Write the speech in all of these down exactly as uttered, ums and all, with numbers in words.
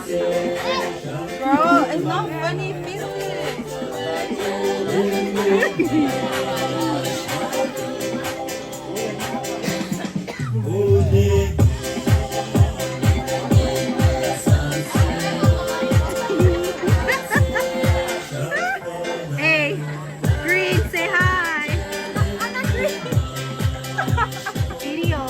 Bro, it's not funny, fix it. Hey, Green, say hi. Video.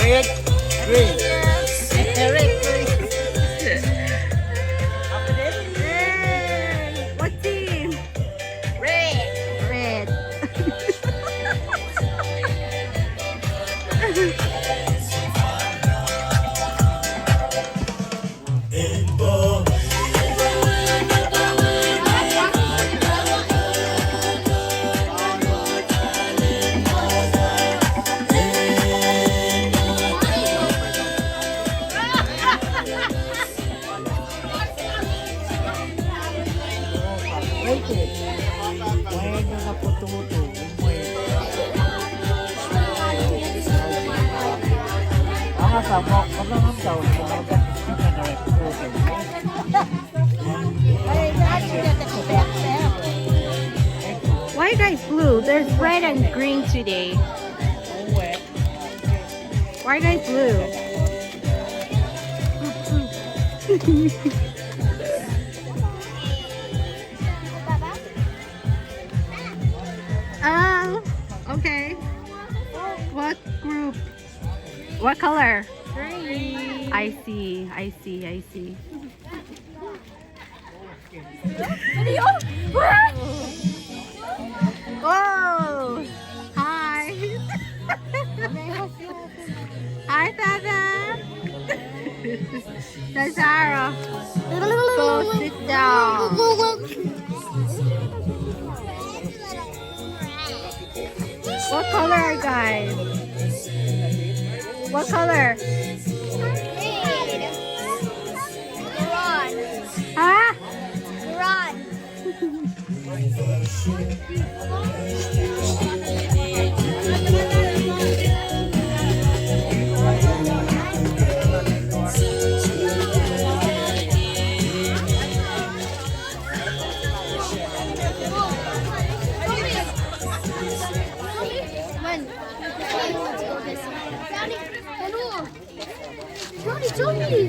Red, green. Red, green. Hey, what team? Red. Red. Why you guys blue? There's red and green today. Why you guys blue? Oh, okay. What group? What color? Green. I see, I see, I see. Oh, hi. Hi, Dada. Tazara. Go sit down. What color are you guys? What color? Bronze. Huh? Bronze. Johnny, Johnny!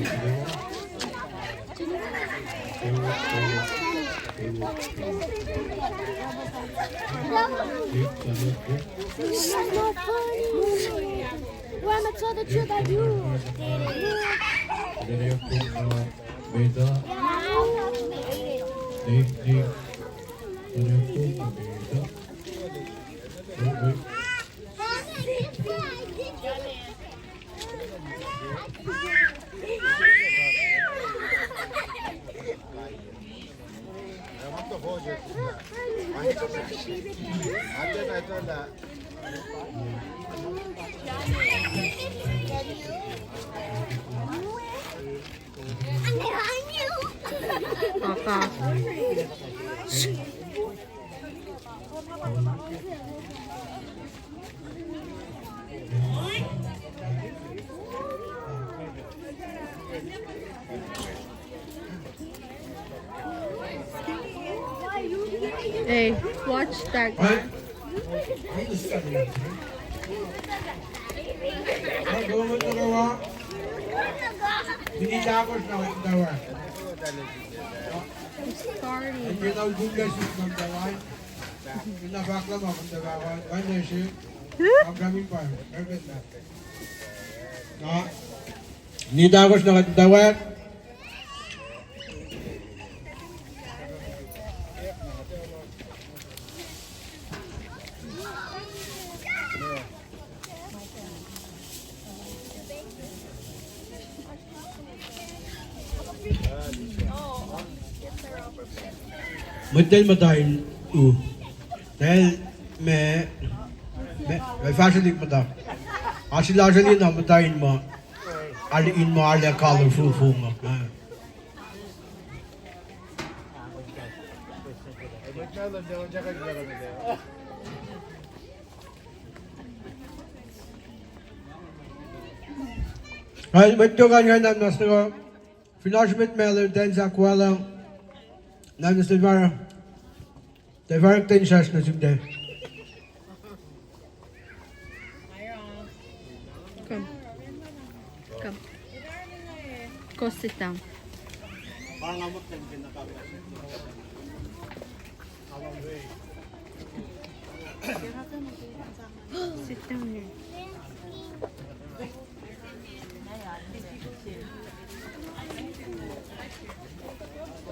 This is not funny. Well, I'm gonna tell the truth, I do. Hey, watch that guy. He's starting. Nita kos na kuht in tawak. Mwet el muhta in u. Tahl me, me, me fahsrwelihk muhta. Asilahsrwelihk na muhta in ma, al in ma ala kalu fufu ma. Ah. Al mwet tokan ngan nam nasta ko. Fin oasr mwet ma lututacng sahk wala, nam nasta fara. Tuh fara ten sesr nuh sum tuh. Come. Come. Go sit down. Sit down here.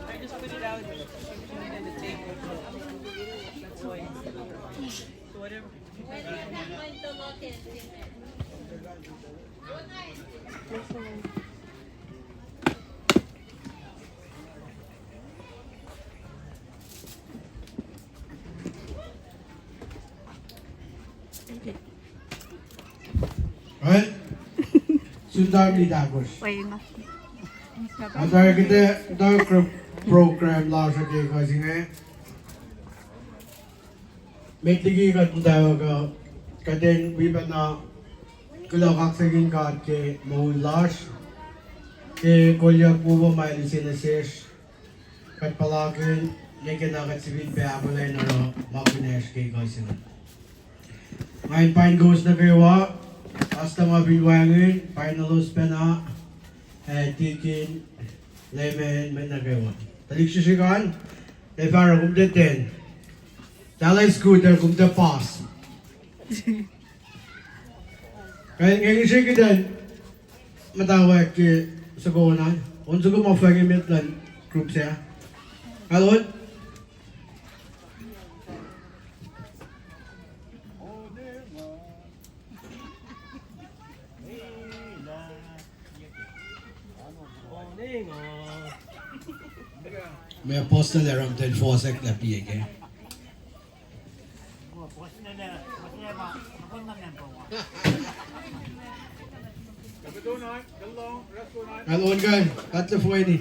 I just put it out. She put it in the table. That's why. So whatever. Right? Sun tari tahkosr. Pweng. Atari kite, the group program lasr uh ke kuh se inge. Met liki kuht muhtwacwacack uh, kuht in wi pacna kuloh kaksakihn God ke moul lasr, ke kolyuck wowo ma El use nuh sesr, kuht puhlakihn, ne ke na kuht sifilpac ahkolah in oruh ma kunacsr ke kuh se inge. Nga in pain kowos nuh kwewa, oasr tuh ma fin wacngihn, pain elos pacna, ac tikin, lemen, mwet nuh kwewa. Tuhlihk srihsrihk an, ac fahsr uh, kom tiac ten. Tahlai scooter, kom tiac pass. Kain nge srihsrihk kuht in muhtwacwacack ke soko an. On soko ma fahk met luhn group sac. Kalon. Mwe apostle eram ten fohsack lah piac ke. Kalon kain, kuht tuhfweni.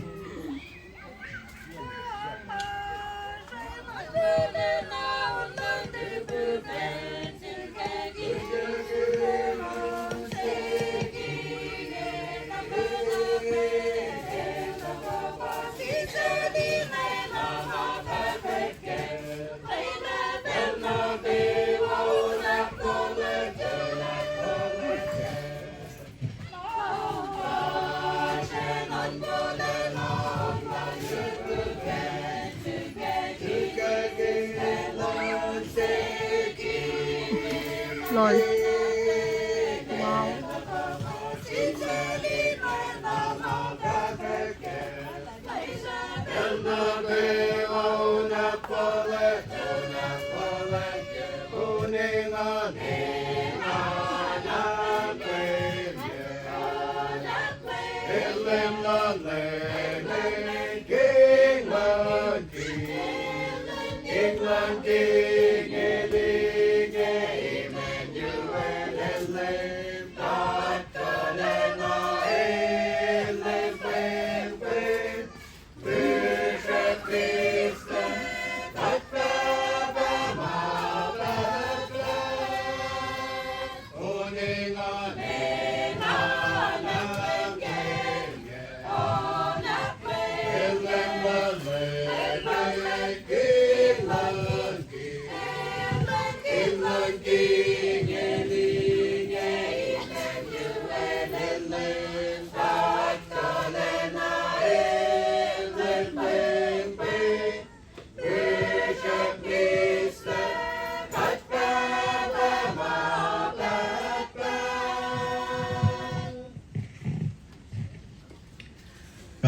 Lol. Wow.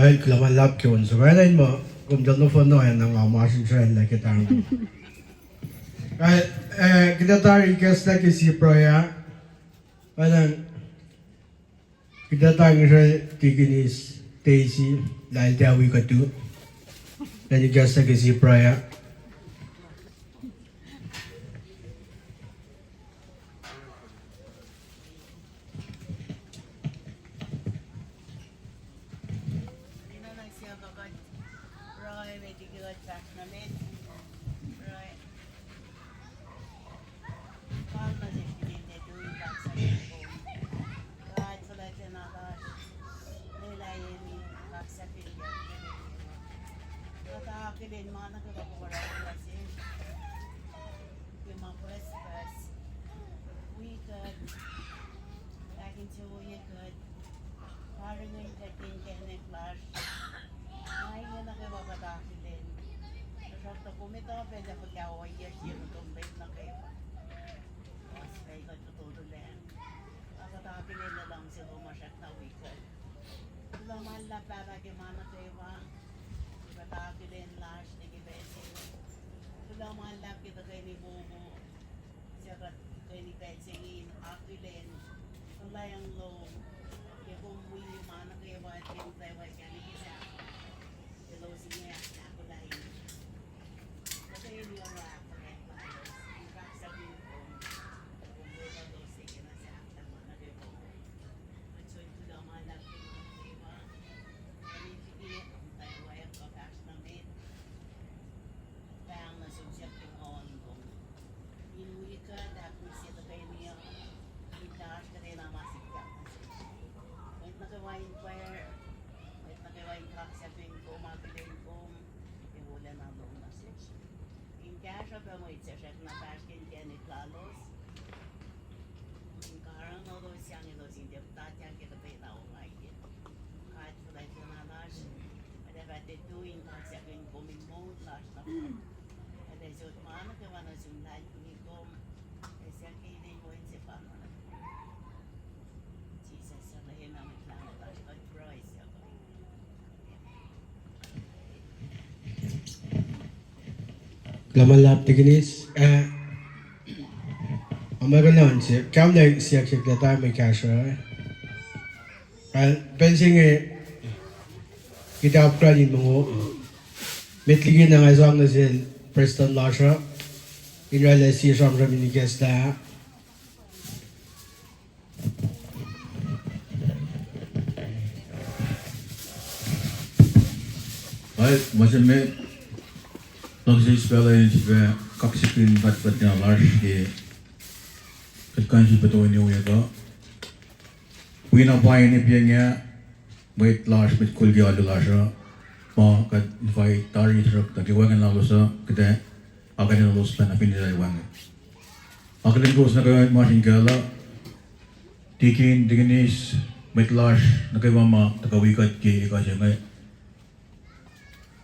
Kain kuloh ma luhlahp ke on soko an muh, kom tuh nohfohn oacna nga masrinsracl ke target. Kain, eh, kuht ac tari kahs nuh ke sie pruhe ah. Kain, kuht ac tari ngihsre tikinis Stacy, lah el tiac wi kuhtuh. Kain kahs nuh ke sie pruhe ah. Karihngihn kuht inkacnek lasr. Ma inge nuh kwewa kuht akihlen. Tuhsruhktuh kom etuh pacl ac fuhkah ohiyac sie nuh kom lwen nuh kwewa. Puhs pacl kuht fototo lac. Kuht akihlen luhngse lom ma srackna wi kuht. Kuloh ma luhlahp Pahpah ke ma nuh kwewa. Kuht akihlen lasr nuh ke pacl se inge. Kuloh ma luhlahp ke tuhkweni wowo suc kuht tuhkweni pacl se inge in akihlen kuhlwacng lom ke kom wi ma nuh kwewa ke muhtwacwacack nuh ke sahk elos inge ahkolah in tuhkweni oruh ahkfuhlwact lalos in kaksakihn kom. Kom weluhlos ke na sahflah ma nuh kwewa. Kuht som kuloh ma luhlahp ke ma nuh kwewa. Ac met liki muhtwacwacack kuh fahsr nuh met, pahng nuh sum siyuck ke nguhn lom in wi kuht ahkmihsye tuhkweni uh, in lasr kuhtwena ma sikyak nuh sesr. Mwet nuh kwewa in pwacr, mwet nuh kwewa in kaksakihn kom, akihlen kom, ac wolacna lom nuh sesr. In kahsruh pac mwet suc srackna fahsr ke inkacnek lalos, in karihngihnuhlos, sang elos in tiac puhtatyang ke kuhtwena ongaiyac. God fuhlwactlana lasr, kuht ac fah tiac tui in kaksakihn kom in moul lasr na. Kuht ac sot ma nuh kwewa nuh sum, lahlkihni kom, ac siyuck ke inen Wen sefanna nuh. Jisus, suc Leum ac Mwet Lahngo lasr, kuht pruhe suc Kuloh ma luhlahp Tikinis. Ah, ma kunohkohn se, kahlwem na siyuck siyuck lah time kahsruh. Ah, pacl se inge, kuht apkuhran in mongo. Met liki na nga sang nuh sel prestuhn lasr uh, in oraclah sie sramsram in ikacslah. Ai, ma se met, luhngse eis pacl in sifilpac kaksakihn pahtpaht na lasr ke kuht kuh in sifilpac toeni wi kuht uh. Wi na pwacye ne piacng ah, mwet lasr, mwet kol ke alu lasr uh, ma kuht invite tari, tuhsruhktuh ke wacngihn lalos uh, kuht ac akihlen lalos pacna fin eltahl wacngihn. Akihlen kowos nuh kwewa ma sin kacl uh, tikin, tikinis, mwet lasr nuh kwewa ma tuhkuh wi kuht ke ekuh se inge.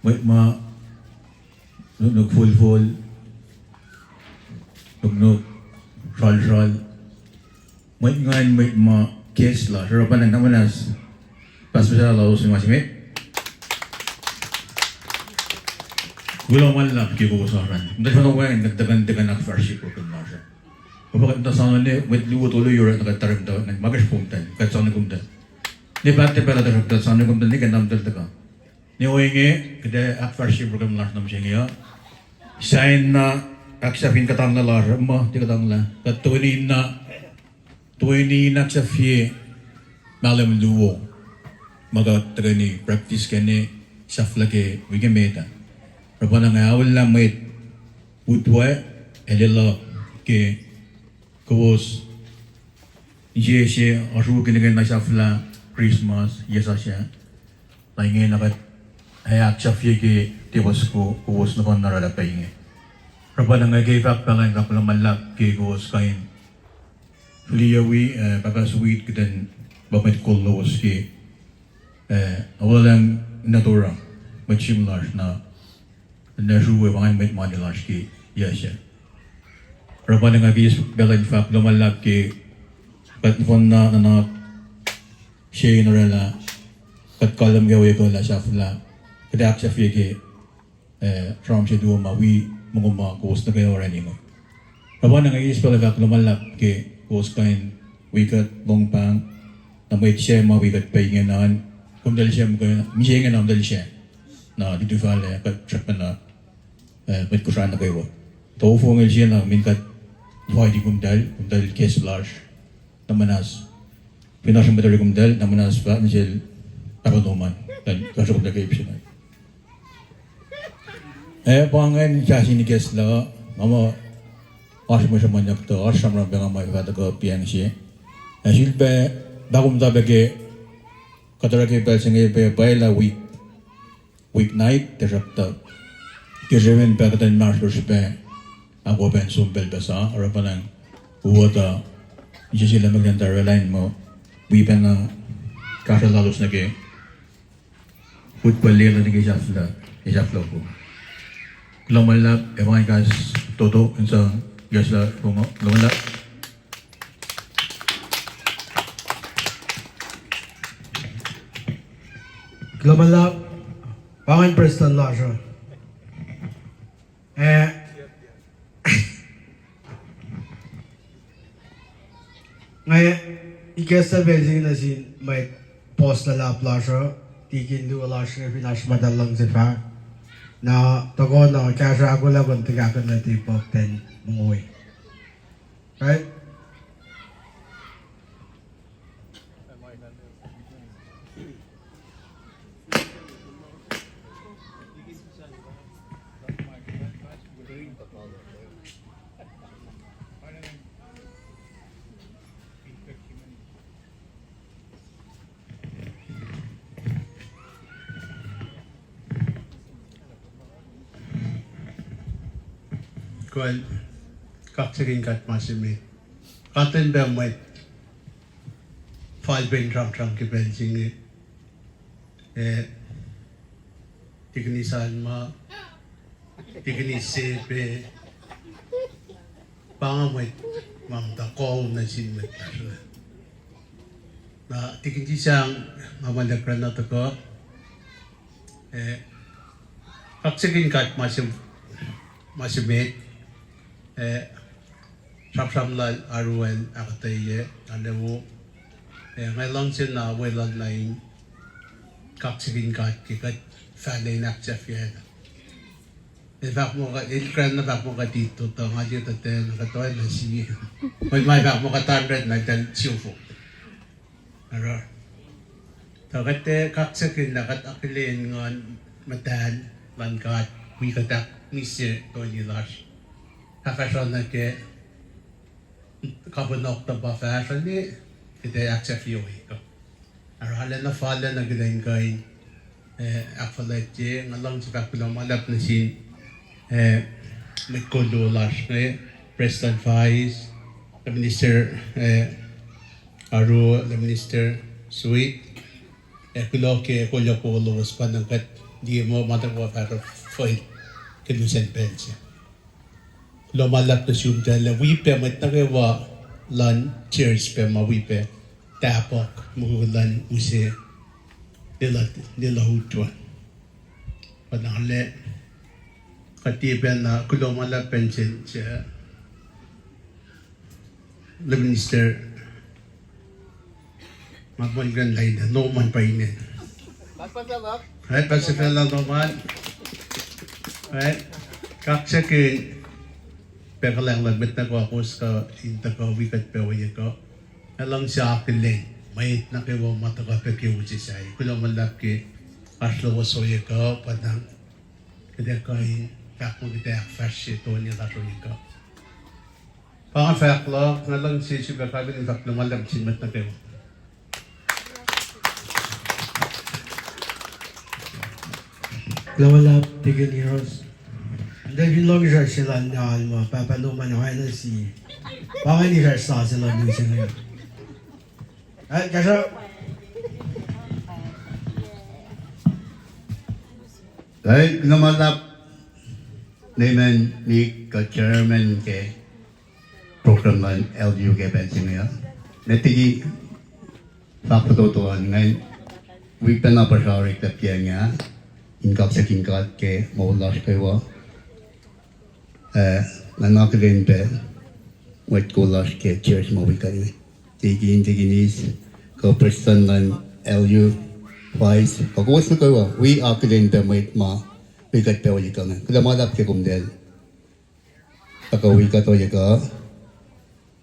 Mwet ma nuknuk folfol, nuknuk sralsral, mwet nguhn, mwet ma guest lasr, oruh pacna nga muhnahs pahs muhsahllah lalos ma se met. Kuloh ma luhlahp ke kowos oruh an. Muhta sifacna wacngihn kuht tuhkuh in, tuhkuh in ahkfahsrye program lasr uh. Oruh pa kuht muhta soano ne mwet luo tolu yohrohl na kuht tari muhta wacngihn ma ke srihpomtahl, kuht soano komtahl. Ne paht, ne paht, tuhsruhktuh soano komtahl ne ke namtahl tuhkuh. Ne ohinge, kuht ac ahkfahsrye program lasr nuh mihsenge uh. Sahyacn na ahksahfyen kuhtanglah lasr uh, ma tiac kuhtanglah. Kuht toeni na, toeni in ahksahfye mahlwem luo ma kuht tuhkweni practice kacne sahflah ke wik emet ah. Oruh pacna nga aollah mwet utwe ac lwelah ke kowos insese, oasr ukwe nuh ke na sahflah Christmas, yac sasuc. Na ingena kuht ac ahksahfye ke tepuh soko kowos nohfohn na oraclah pac inge. Oruh pacna nga ke fahk pacl an, fahk kuloh ma luhlahp ke kowos kuh in fihliyac wi, eh, pahpah suwit kuht in pa mwet kol lowos ke, eh, olwelah in nuh toruh mwet sim lasr na na sruwe pa ingacn mwet mani lasr ke yac sac. Oruh pacna nga ke eis pacl in fahk kuloh ma luhlahp ke kuht nohfohn na nuhnak se in oraclah, kuht kahlwem ke ekuh lah sahflah, kuht ahksahfye ke, eh, sramsram se luo ma wi mongo ma kowos nuh ke orani inge. Oruh pacna nga ke eis pacl in fahk kuloh ma luhlahp ke kowos kuh in wi kuht lohng pahng, na mwet se ma wi kuht pac ingena an, komtahl se, mihsenge na komtahl se na lutlut fal ah, kuht srackna, eh, mwet Kosrae nuh kwewa. Tuh ofongel sie na min kuht invite komtahl, komtahl guest lasr, na muhnahs. Fin oasr mwet tari komtahl, na muhnahs fahk nuh sel pahpah lom an, kuh fahsr komtahl ke ip se inge. Eh, pa ingacn kahs in ikacslah, nga muh oasr mwe sruhmuhnyuck tuh oasr sramsram pac nga muh fah tuhkuh piacng se. Ac sulpac, pa komtahl pac ke kuht oruh ke pacl se inge pac pwacye lah week, weeknight, tuhsruhktuh ke srihpen pac kuht in inmahsrlosr pac, ahkolah pac in som pacl pac sa, oruh pacna, uwota, insese lah ma kuht in tari lain muh, wi pacna kahsruh lalos nuh ke utpwacl lelu nuh ke sahflah, sahflah ko. Kuloh ma luhlahp, ac pa ngan kahs toto in sang ikacslah promo. Kuloh ma luhlahp. Kuloh ma luhlahp. Pa ngan prestuhn lasr uh. Eh, nga ikacslah pacl se inge nuh sin mwet boss luhlahp lasr uh, tikin luo lasr inge, fin oasr ma eltahl luhngse fahk. Na, tuhkuh na kahsruh ahkolah kuh in tuhkahkihn nuh ke puk ten mongoi. Right? Kuh, kaksakihn God ma se met. Katinpac mwet fal pac in sramsram ke pacl se inge. Eh, tikin Salma, tikin Sepe, pa inge mwet ma muhta kuh nuh sin mwet lasr uh. Na tikin Tisang, nga muh lek oruh na tuhkuh, eh, kaksakihn God ma se, ma se met, eh, sramsram lal Aruel ahkuhtweyac, arlac wo, eh, nga luhngse na weluhl na in kaksakihn God ke kuht fahlac in ahksahfyelah. El fahk muh kuht, el kuh na fahk muh kuht itto tuh nga liye tuh ten, kuht oacna sie. Mwet ma fahk muh kuht hundred na eltahl siofok. Oruh, tuh kuht ac kaksakihn lah kuht akihlen Nguhn Muhtahl luhn God wi kuht ahkmihsye toeni lasr, ahkfahsrye nuh ke kapin October fahsrweni, kuht ac ahksahfye ohiyac kuh. Arulacna fal na kuht in kuh in, eh, ahkfuhlwactye. Nga luhngse fahk kuloh ma luhlahp nuh sin, eh, mwet kol luo lasr inge, Prestuhn Vice, Minister, eh, Aru, Minister Sweet, ac kuloh ke kolyuck lowos pa na kuht liye muh ma tuhkuh fahsruh fohn ke lusen pacl se. Kuloh ma luhlahp nuh sumtahl, ac wi pac mwet nuh kwewa luhn church pac ma wi pac tahpuhk mukul luhn use lwelah, lwelah utwe. Pa na lah kuht tiac pacna kuloh ma luhlahp pacl se, se, Minister, ma muhlkuhnlah Norman pa inen. Ac, Pastor Fela Norman. Ac, kaksakihn pac kuhlwacng luhn mwet nuh kwewa kowos kuh in tuhkuh wi kuht pac ohiyac kuh. Ac luhngse akihlen mwet nuh kwewa ma tuhkuh pac ke use sahyac. Kuloh ma luhlahp ke oasr lowos ohiyac kuh, pa na kuht ac kuh in fahk muh kuht ac ahkfahsrye toeni lasr ohiyac kuh. Pa nga fahk luhk, nga luhngse sifilpac kain in fahk kuloh ma luhlahp sin mwet nuh kwewa. Kuloh ma luhlahp, Deacon Heroes. Nde fin lohng isrwacsr se lal Alma, Pahpah Norman oacna sie. Pa ingacn isrwacsr sasuc luhn use inge. Ac, kahsruh. Ac, kuloh ma luhlahp, Leman Nick, kuh chairman ke program luhn L U ke pacl se inge uh. Met liki fahk fototo an ingacn, wi pacna puhsra oreklac ke inge, in kaksakihn God ke moul lasr kwewa. Eh, nga akihlen pac mwet kol lasr ke church ma wi kuht inge. Tikin, tikinis, kuh prestuhn luhn L U, vice, kuh kowos nuh kwewa, wi akihlen pac mwet ma wi kuht pac ohiyac kuh inge. Kuloh ma luhlahp ke komtacl tuhkuh wi kuht ohiyac kuh.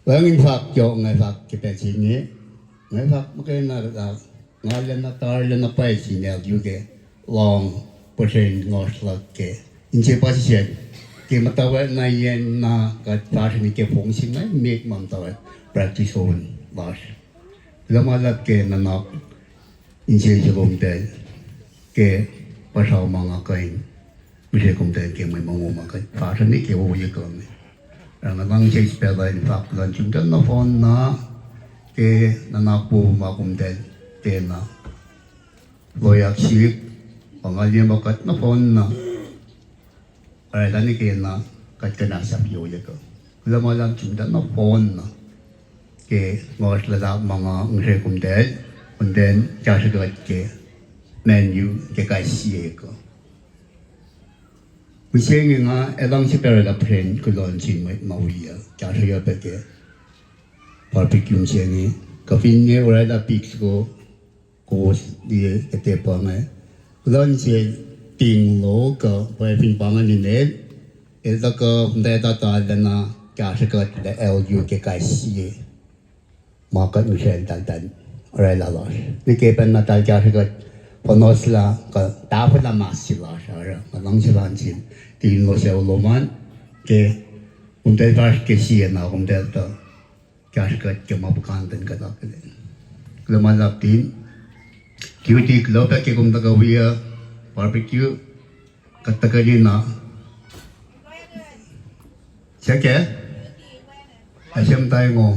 Wacngihn fahk yohk nga fahk ke pacl se inge. Nga fahk muhkwena lah nga arulacna, arulacna pwacye sin L U ke lohng puhsren ngohsr luhk ke inse pa sisacl. Ke muhtwacwacack na yen na kuht fahsrweni ke fong se inge, met ma muhtwacwacack practice on lasr. Kuloh ma luhlahp ke nuhnak insese lomtahl ke puhsra ma nga kuh in mihsre komtahl ke mwe mongo ma kuht fahsrweni ke ohiyac kuh inge. Ac nga luhngse sifilpac in fahk luhn sumtahl nohfohn na ke nuhnak wo ma komtahl Kena. Loyak sihk, pa nga liye ma kuht nohfohn na oraclah nuh kena kuht kuh in ahksahfyelah kuh. Kuloh ma luhlahp sum tuh nohfohn na ke ngohsr luhlahp ma nga ngihsre komtal, komtal kahsrwe kuht ke menu ke kais sie kuh. Mihsenge nga ac luhngse pac oraclah pihsracn kuloh nuh sin mwet ma wi uh kahsrweyuc pac ke barbecue mihsenge. Kuh finne oraclah pik soko kowos liye ke tepuh inge. Kuloh nuh sel King Lo kuh pwacye fin pa ingacn inel, el tuhkuh muhtwacta talacna kahsrwe kuht lah L U ke kais sie ma kuht ngihsre eltahl, oraclah lasr. Nuh ke pacna eltahl kahsrwe kuht fohlohslah kuh tahfwelah mas se lasr, oruh nga luhngse luhn sel King Lo sucu lom an ke komtal fahsr ke sie na komtal tuh kahsrwe kuht ke ma puhkantwen kuht akihlen. Kuloh ma luhlahp King. Cutie, kuloh pac ke kom tuhkuh wi uh barbecue. Kuht tuhkweni na. Seke? Ac se muhta ingo.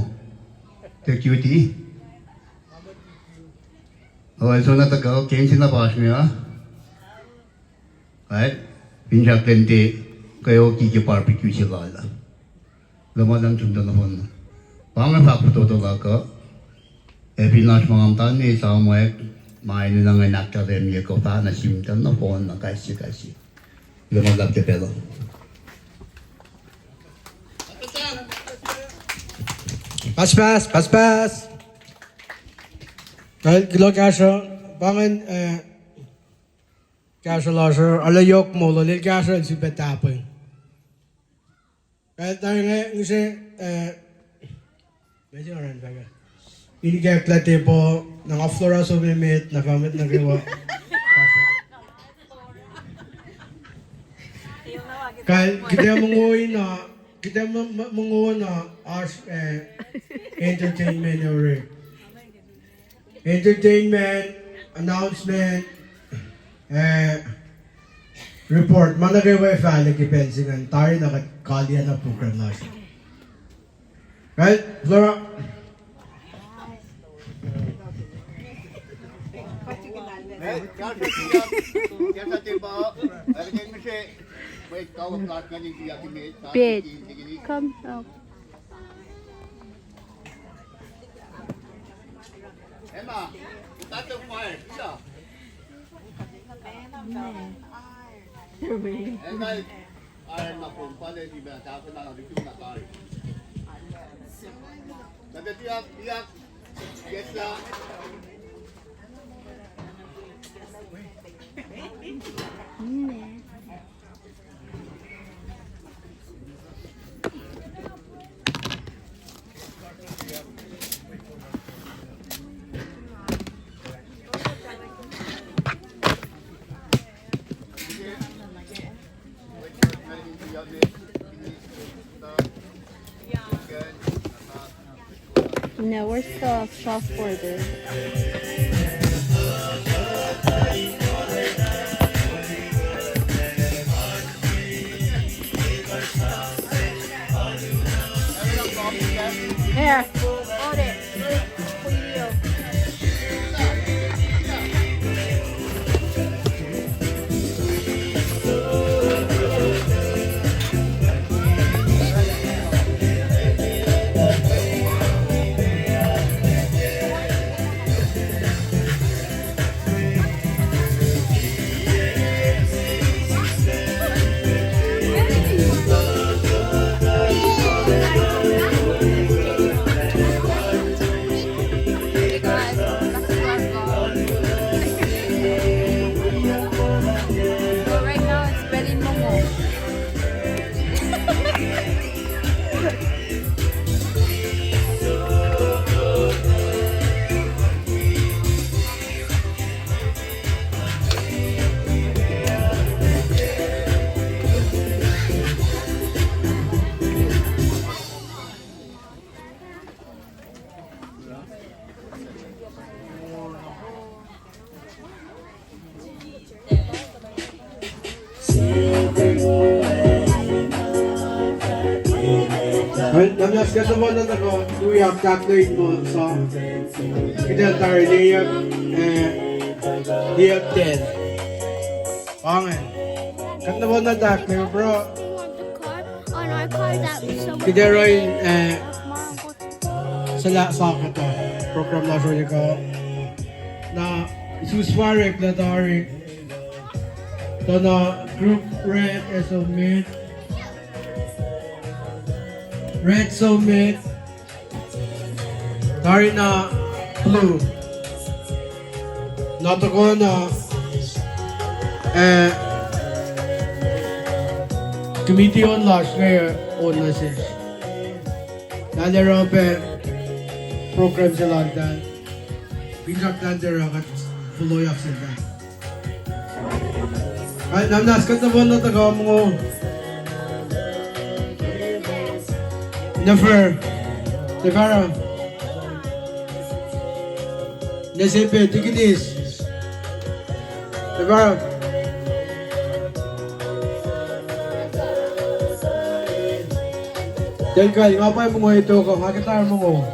Tiac Cutie? O, el soenna tuhkuh, King se na pa oasr inge uh. Kuht, finsrak lwen tiac kweoki ke barbecue se lal uh. Kuloh ma luhlahp sum tuh nohfohn na. Pa inge fahk fototo luhk uh. Ac fin oasr ma nga muhta ne esamwack, ma enenuh in ahkkahlwemye kuh fahk nuh sum tuh nohfohn na kais sie kais sie. Kuloh ma luhlahp ke pacl uh. Paspas, paspas. Kuloh kahsruh, pa ingacn, eh, kahsruh lasr uh, arlac yohk moul uh, el kahsruh el sifilpac tahpweng. Kuht tari inge ngihsre, eh, mesin oran fahk uh. Inikacklah tepuh, na nga Flora som emet, na fahk met nuh kwewa. Kal, kuht ac mongo na, kuht ac m-, m-, mongo na oasr, eh, entertainment ore. Entertainment, announcement, eh, report. Ma nuh kwewa fahla ke pacl se ingacn, tari na kuht kaliyac na program lasr. Right, Flora? Pete, come up. Emma, that's a fire. No, we're still off Charles Border. Here, hold it. Namlas kuht nohfohn na tuhkuh tuyak tahklah in muh sa. Kuht ac tari niyuck, eh, niyuck ten. Pange. Kuht nohfohn na tahklah, bro. Kuht ac oruh in, eh, sula sa kuhtuh program lasr uh ekuh. Na isus fahsr lah tari. Tuh na group red ac som met. Red som met. Tari na blue. Na tuhkuh na, eh, committee on lasr inge on nuh sesr. Na el ac oruh pac program se lal tahl. Finsrak tahl tiac oruh kuht foloyak sel tahl. Namlas kuht nohfohn na tuhkuh mongo. Nuh fac, nuh fac. Nuh sepac, tikinis. Nuh fac. Tiac kuh, nga pa mongo etuh kuh, nga kuht tari mongo.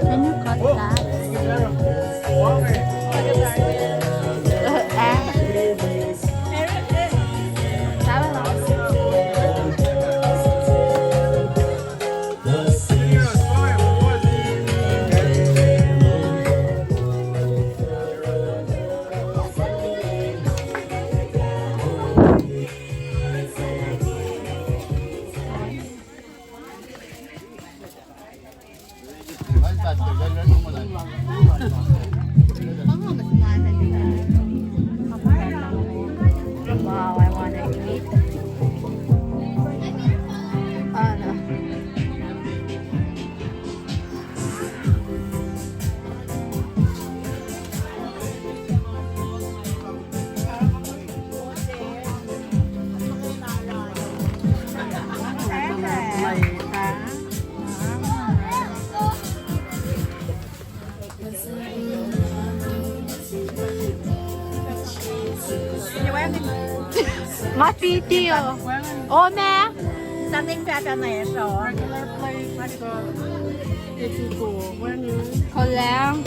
Can you cut that? Wow, I wanna eat. Oh, no. Nga video. Oh, ma. Taning pahpah na esam. Regular place, like, uh, it's cool. When you Kolang.